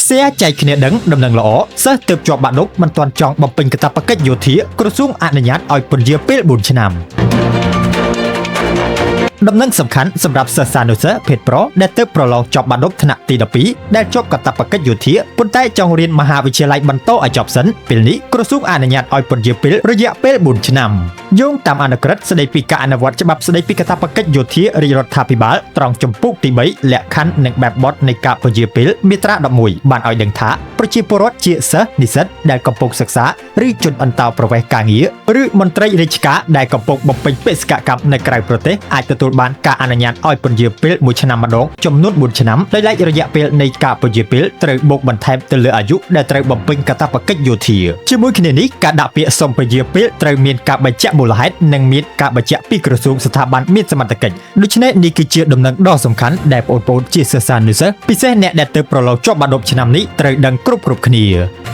Share ចែកគ្នាដឹងដំណឹងល្អសិស្សទើបជាប់បាក់ឌុបមិនទាន់ចង់បំពេញកាតព្វកិច្ចយោធាក្រសួងអនុញ្ញាតឲ្យពន្យាពេល4ឆ្នាំ ដំណឹងសំខាន់សម្រាប់សិស្សានុសិស្សភេទប្រុសដែលទើបប្រឡងចប់បាក់ឌុបថ្នាក់ទី12ដែលជាប់កាតព្វកិច្ចយោធាប៉ុន្តែចង់រៀនមហាវិទ្យាល័យបន្តឲ្យចប់សិនពេលនេះក្រសួងអនុញ្ញាតឲ្យពន្យាពេលរយៈពេល4ឆ្នាំយោងតាមអនុក្រឹត្យស្តីពីការអនុវត្តច្បាប់ស្តីពីកាតព្វកិច្ចយោធារាជរដ្ឋាភិបាលត្រង់ជំពូកទី3លក្ខខណ្ឌនិងបែបបទនៃការពន្យាពេលមាត្រា11បានឲ្យដឹងថាប្រជាពលរដ្ឋជាសិស្សនិស្សិតដែលកំពុងសិក្សាឬជនអន្តោប្រវេសន៍ការងារឬមន្ត្រីរាជការដែលកំពុងបំពេញបេសកកម្មនៅក្រៅប្រទេសអាចទទួលបានការអនុញ្ញាតឲ្យពន្យាពេល1ឆ្នាំម្ដងចំនួន4ឆ្នាំដោយឡែករយៈពេលនៃការពន្យាពេលត្រូវបូកបន្ថែមទៅលើអាយុដែលត្រូវបំពេញកាតព្វកិច្ចយោធាជាមួយគ្នានេះការដាក់ពាក្យសុំពន្យាពេលត្រូវមានការបញ្ជាក់មូលហេតុនិងមានការបញ្ជាក់ពីក្រសួងស្ថាប័នមានសមត្ថកិច្ចដូច្នេះនេះគឺជាដំណឹងដ៏សំខាន់ដែលបងប្អូនជាសិស្សានុសិស្សពិសេសអ្នកដែលទើបប្រឡងជាប់បាក់ឌុបឆ្នាំនេះត្រូវដឹងគ្រប់ៗគ្នា។